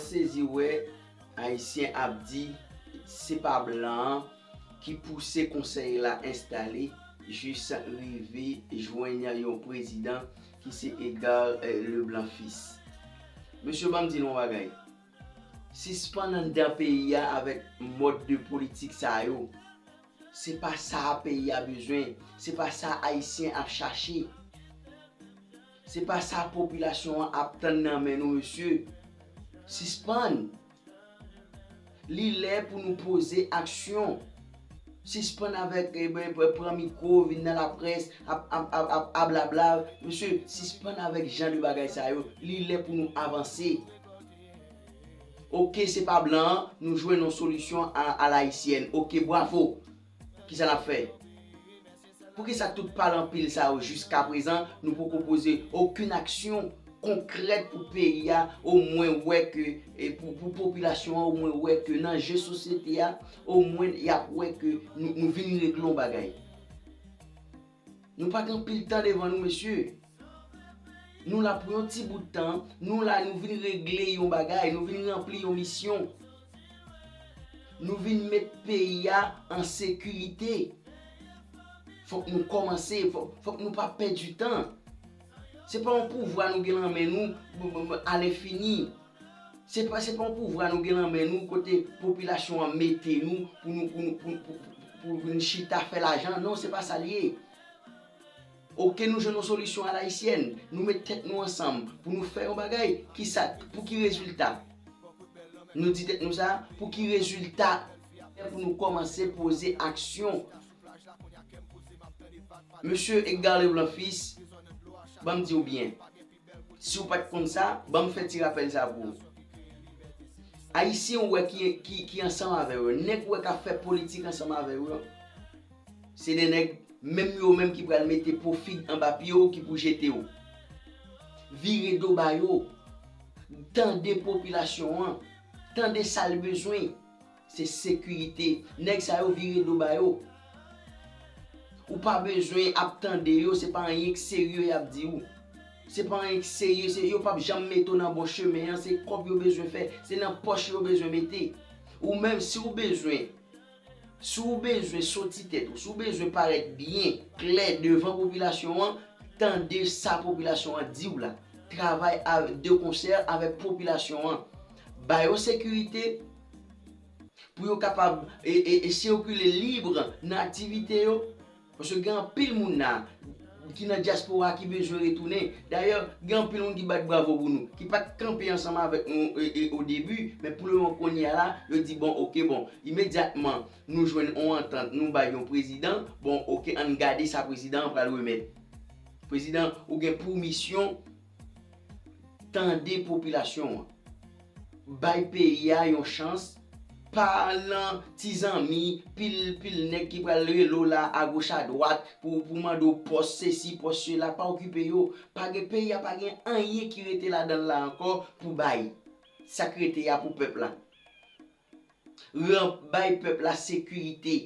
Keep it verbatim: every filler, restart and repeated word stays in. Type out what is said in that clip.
Sezi wè Ayisyen ap di se pa blan an ki pouse konsèy la enstale jis rive jwenn yon prezidan ki se Edgar, eh, Leblanc Fils. Mesye, ban m di nou yon bagay. Sispann anndan peyi a avèk mòd de politik sa yo. Se pa sa peyi a bezwen. Se pa sa Ayisyen ap chache. Se pa sa popilasyon an ap tann nan men nou, mesye. Sispann. Li lè pou nou poze aksyon. Sispann avèk, eh, ben, pran mikwo, vin nan laprès, ap, ap, ap, ap, ap blabla. Mesye, sispann avèk jan de bagay sa yo. Li lè pou nou avanse. Oke, se pa blan an, nou jwenn yon solisyon a, a la ayisyèn. Oke, bwavo. Kisa n ap fè? Poukisa tout pale anpil sa yo jiskaprezan, nou poko poze okenn aksyon konkrèt pou peyi a, omwen wè ke, e pou, pou popilasyon an, omwen wè ke nan je sosyete a, omwen y ap wè ke nou, nou vin regle yon bagay. Nou pa gen anpil tan devan nou, mesye. Nou la pou yon ti bout tan, nou la, nou vin regle yon bagay, nou vin ranpli yon misyon. Nou vin met peyi a an sekirite. Fòk nou kòmanse, fòk, fòk nou pa pèdi tan. Se pa yon pouvwa nou gen nan men nou, b-, b-, b-, alenfini. Se pa, se pa yon pouvwa nou gen nan men nou kote popilasyon an mete nou pou nou, pou nou, pou, pou, pou, pou vin chita fè lajan. Non, se pa sa l ye. Oke, nou jwenn yon solisyon a la ayisyèn. Nou met tèt nou ansanm pou nou fè yon bagay. Kisa, pou ki rezilta? Nou di tèt nou sa, pou ki rezilta? Pou nou kòmanse poze aksyon. Mesye Edgar Leblanc Fils, ban m di w byen. Si w pa t konn sa, ban m fè ti rapèl sa pou ou. Ayisyen ou wè ki, ki, ki ansanm avè w yo, nèg ou wè k ap fè politik ansanm avè w yo, se de nèg, menm yo menm ki pral mete po fig anba pye w, ki pou jete w. Vire do ba yo. Tande popilasyon an. Tande sa l bezwen. Se sekirite. Nèg sa yo vire do ba yo. Ou pa bezwen ap tande yo, se pa anyen k serye y ap di w. Se pa anyen k serye, se, yo p ap janm mete w nan bon chemen an, se kòb yo bezwen fè, se nan pòch yo bezwen mete. Ou menm, si w bezwen, si w bezwen soti tèt ou, si w bezwen parèt byen, klè devan popilasyon an, tande sa popilasyon an di w la. Travay a, de konsè avèk popilasyon an. Ba yo sekirite, pou yo kapab, e, e, e sikile lib nan aktivite yo. Paske gen anpil moun la ki nan dyaspora ki bezwen retounen. Dayè, gen anpil moun ki bat bravo pou nou, ki pa t kanpe ansanm avèk nou, e, e, o debi, men pou le moman kounye a la, yo di, bon, oke, bon, imedyatman, nou jwenn yon antant, nou bay yon prezidan, bon, oke, ann gade sa prezidan an pral remèt. Prezidan, ou gen pou misyon tande popilasyon an. Bay peyi a yon chans, pa lan ti zanmi, pil, pil nèg ki pral rele w la agoch adwat pou, pou mande w pòs sesi, pòs sela, pa okipe yo. Pa gen, peyi a pa gen anyen ki rete ladan l la ankò pou bay. Sa k rete a pou pèp la. Ran-, bay pèp la sekirite.